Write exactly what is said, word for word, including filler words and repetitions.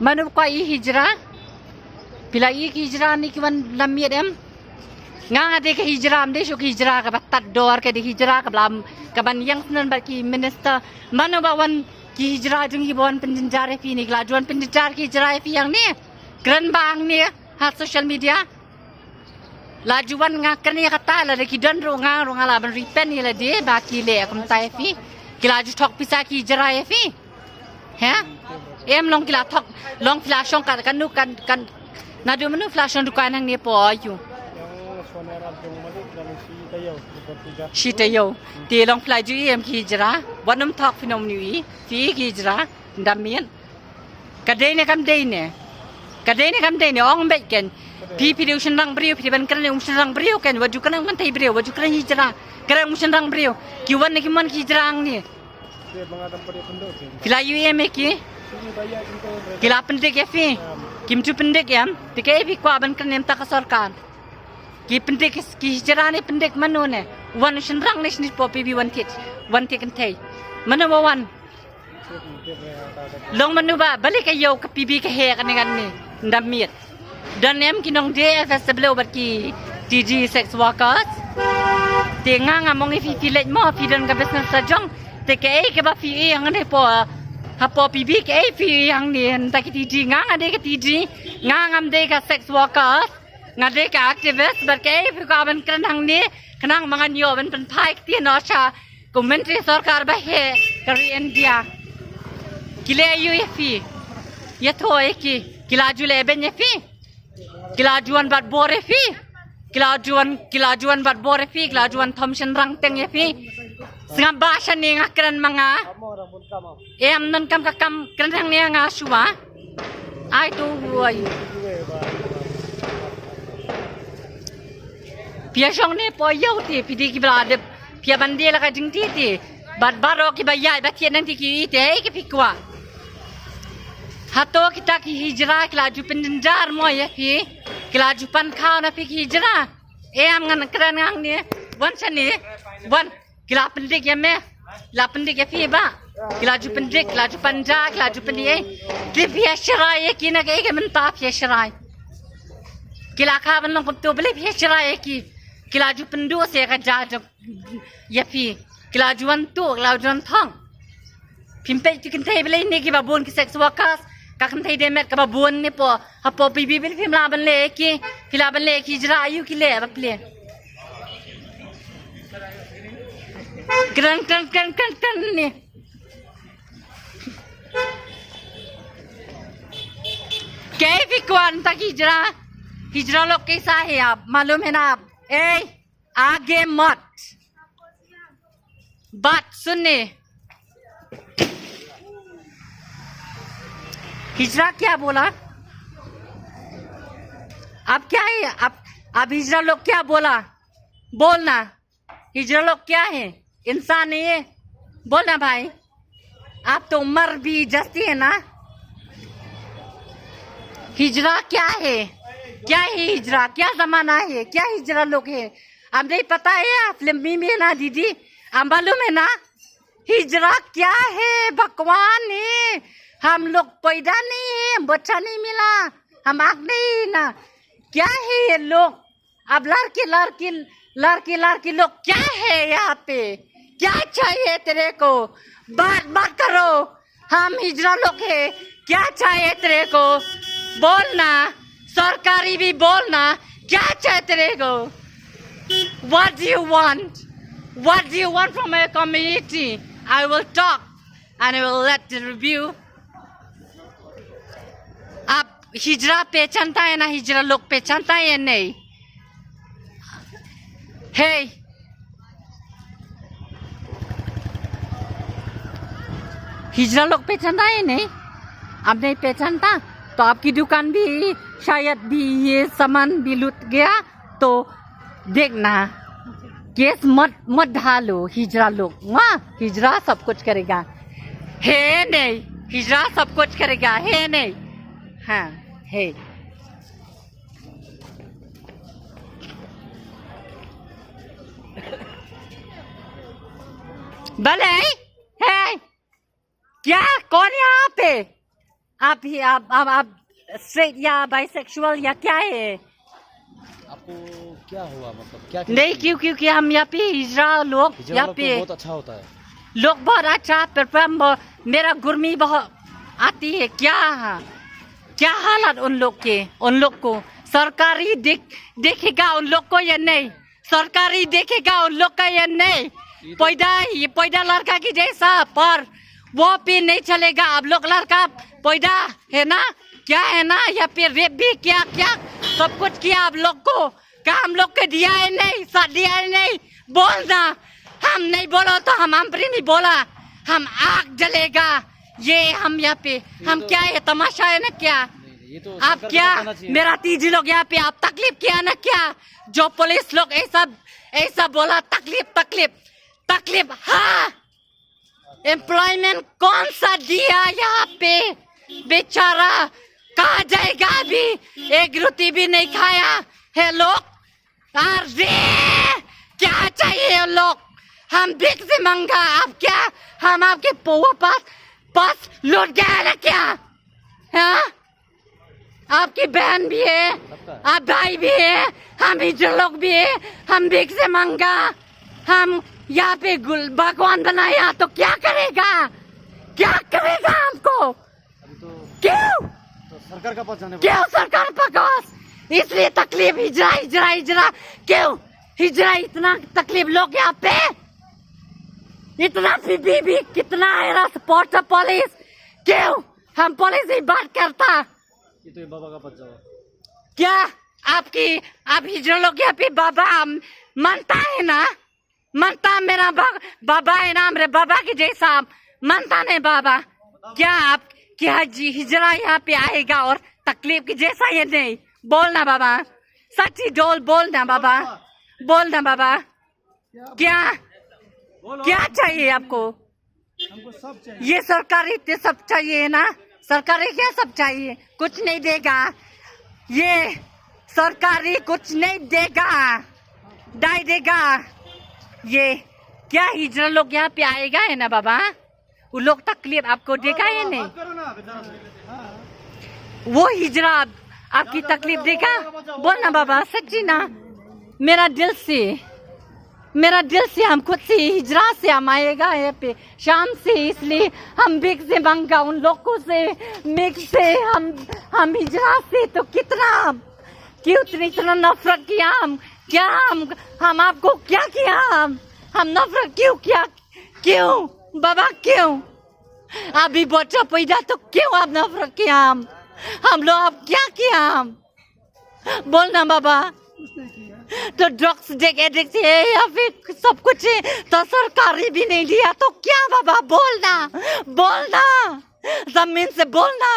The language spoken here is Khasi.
Mano ba kwah ïohi hijra? Phi la ïohi ki hijra ne ki wan lam miet em? Nga nga dei ka hijra, ym dei shuh ka hijra kaba tad dor, ka dei hijra kaba lam, kaban ïeng sngewbha bad ki minister. Mano ba wan ki hijra jong ngi ba wan pynjynjar ïa phi ne, ki la ju wan pynjynjar ki hijra ïa phi hangne? Kren ba hangne ha social media. La ju wan, nga kren ïa kata, lada ki don ruh, nga ruh nga lah ban repent ïa lade ba ki leh kumta ïa phi. Ki la ju thok pisa ki hijra ïa phi. He? Em, long ki la thok, long phi la shong ka, kano, kan, kan, naduh mano phi la shong dukan hangne, poi ïa u. Shi taïew. Te long phi la ju ïohi em ki hijra? Wat nym thok, phin ym ïohi. Phi ki hijra, ym dam miet. Ka dei ne kam dei ne? Ka dei ne kam dei ne? Ong beit ken. Phi, phi dei u shynrang briew, phi dei ban kren ïa u shynrang briew ken. Wat ju kren kynthei briew, wat ju kren hijra. Kren u shynrang briew. Ki wan ne kim wan ki hijra hangne? Phi la ïohi em ïa ki? Ki la pyndik ïa phi? Kim ju pyndik em? Te kaei phi kwah ban kren na ka bynta ka sorkar? Ki pyndik ki hijra ne pyndik mano ne? Wan u shynrang ne shynrang, phi wan thied, wan thied kynthei. Mano ba wan? Long mano ba, balei ka ïew ka P B ka heh kane kane? Ym dam miet. Don em ki nong D F S W bad ki T G sex workers? Te nga ngam ong ïa phi, phi leit mo, phi don ka business la jong. Te kaei kaba phi ïohi hangne hapoh, hapoh P B, kaei phi ïohi hangne na ka bynta ki T G? Nga nga dei ka T G, nga ngam dei ka sex workers. Nga dei ka activist, bad kaei phi kwah ban kren hangne, khnang ba ngan ïoh ban pynphai ktien noh sha u myntri sorkar ba heh ka ri India. Ki leh aiu ïa phi? Ïathuh ïa ki. Ki la ju leh beiñ ïa phi? Ki la ju wan bat bor ïa phi? Ki la ju wan, ki la ju wan bat bor ïa phi? Ki la ju wan thom shynrang teng ïa phi? Sngap ba shane nga kren ma nga. Em, nang kam ka kam kren hangne nga shuwa. Ai to wai. Phi ïa shong ne poi ïew te, phi dei kiba la dep, phi ïa ban die la ka jingtei te. Bad baroh kiba ïaid ba thied nangta ki ïohi te, ei ki phi kwah. Hato kita ki hijra ki la ju pynjynjar mo ïa phi? Ki la ju pan khaw na phi ki hijra? Em, ngan kren ngang ne. Wan shane. Wan. Ki la pyndik ïa me. La pyndik ïa phi ba. Ki la ju pyndik, ki la ju pynjah, ki la ju pyndik, eh. Te phi ïa shrai ïa ki na kaei ka mynta phi ïa shrai? Ki la kha ban long kumto, balei phi ïa shrai ïa ki? Ki la ju pynduh sa ïa ka ja jong ïa phi. Ki la ju wan tuh, ki la ju wan thong. Phim peit ki kynthei Blei ne kiba bun ki sex workers, ka kynthei de met kaba bun ne po, hapoh P B Blei phim lah ban leh ki, phi lah ban leh ki hijra, aiu ki leh ba phi leh. Kren, kren, kren, kren, kren ne. Kaei phi kwah nangta ki hijra? Hijra lok kaisa hai, aap malum hai na aap? Ei, आगे मत। बात सुनिए। हिजरा क्या बोला? अब क्या है? अब, अब हिजरा लोग क्या बोला? बोलना। हिजरा लोग क्या है? इंसान नहीं है? बोलना भाई। आप तो उम्र भी जस्ती है ना? हिजरा क्या है? क्या है हिजरा? क्या जमाना है? क्या हिजरा लोग है? अब नहीं पता है, आप फिल्मी में ना दीदी, अब मालूम है ना? हिजरा क्या है? भगवान है, हम लोग पैदा नहीं है, बच्चा नहीं मिला, हम आग नहीं ना। क्या है ये लोग? अब लड़के लड़की, लड़के लड़की लोग क्या है यहाँ पे? क्या चाहिए तेरे को? बात बात करो। हम हिजरा लोग है, क्या चाहिए तेरे को? बोलना। सरकारी भी बोलना, क्या चाहिए तेरे को? What do you want? What do you want from a community? I will talk and I will let the review. आप हिजरा पहचानता है ना, हिजरा लोग पहचानता है या नहीं? हे, हिजरा लोग पहचानता है नहीं? आप नहीं पहचानता तो आपकी दुकान भी शायद भी ये सामान भी लूट गया। तो देखना, केस मत, मत डालो हिजरा लोग। वाह, हिजरा सब कुछ करेगा, है नहीं? हिजरा सब कुछ करेगा, है नहीं? हाँ, है। भले, है। क्या, कौन यहाँ पे? आप ही आप आप, आप स्ट्रेट या बाइसेक्सुअल या क्या है? आपको क्या हुआ, मतलब क्या नहीं, क्यों क्योंकि हम यहाँ पे हिजरा लोग हिजरा यहाँ लोग तो पे बहुत अच्छा होता है। लोग बहुत अच्छा, पर पर म- मेरा गर्मी बहुत आती है। क्या क्या हालत उन लोग के, उन लोग को सरकारी देख, देखेगा उन लोग को या नहीं? सरकारी देखेगा उन लोग का या नहीं? पैदा, ये पैदा लड़का की जैसा, पर वो भी नहीं चलेगा। आप लोग लड़का पैदा है ना, क्या है ना, या फिर रेप भी किया, क्या सब कुछ किया आप लोग को? क्या हम लोग के दिया है नहीं, साथ दिया है नहीं? बोलना। हम नहीं बोलो तो हम हम नहीं बोला, हम आग जलेगा। ये हम यहाँ पे हम क्या है, तमाशा है ना क्या? ये तो आप क्या मेरा तीजी लोग यहाँ पे आप तकलीफ किया ना क्या? जो पुलिस लोग ऐसा ऐसा बोला, तकलीफ तकलीफ तकलीफ। हाँ, एम्प्लॉयमेंट कौन सा दिया यहाँ पे? बेचारा कहाँ जाएगा अभी? एक रोटी भी नहीं खाया है लोग। अरे, क्या चाहिए ये लोग? हम भीख से मांगा। आप क्या, हम आपके पौवा पास पास लौट गया ना क्या? हाँ, आपकी बहन भी है, आप भाई भी है, हम हिजरा लोग भी है। हम भीख से मांगा, हम यहाँ पे गुल- भगवान बनाया तो क्या करेगा? क्या करेगा हमको? अभी तो क्यों? तो सरकार का पास जाने क्यों सरकार पकवास? इसलिए तकलीफ हिजरा हिजरा हिजरा। क्यों हिजरा इतना तकलीफ लोग यहाँ पे? इतना भी भी, भी कितना है ना सपोर्ट पुलिस? क्यों हम पुलिस से बात करता? ये तो ये बाबा का पास जाओ। क्या आपकी आप हिजरा लोग यहाँ पे बाबा मानता है ना? मानता मेरा बा, बाबा है ना, मेरे बाबा की जैसा मानता नहीं बाबा। क्या आप क्या जी हिजरा यहाँ पे आएगा और तकलीफ की जैसा ये नहीं? बोलना बाबा, सच्ची डोल बोलना बाबा, बोलना बाबा। क्या क्या चाहिए आपको? हमको सब चाहिए। ये सरकारी ते सब चाहिए ना? सरकारी क्या सब चाहिए? कुछ नहीं देगा ये सरकारी, कुछ नहीं देगा, नहीं देगा। ये क्या हिजरा लोग यहाँ पे आएगा है ना बाबा? वो लोग तकलीफ आपको देगा या नहीं? बात करो ना बेचारा से। वो हिजरा आप, आपकी तकलीफ देगा? बोलना बाबा, सच्ची ना, मेरा दिल से, मेरा दिल से हम खुद से हिजरा से हम आएगा यहाँ पे शाम से, इसलिए हम भीख से मांगा उन लोगों से, भीख से हम हम हिजरा से तो कितना क्यों इतनी इतना नफरत किया हम? क्या हम हम आपको क्या किया? हम हम नफरत क्यों किया? क्यों बाबा, क्यों? अभी बच्चा पैदा तो क्यों आप नफरत किया हम? हम लोग आप क्या किया हम? बोलना बाबा। तो ड्रग्स देख एडिक्ट है या फिर सब कुछ है, तो सरकारी भी नहीं दिया तो क्या बाबा? बोलना, बोलना, जमीन से बोलना।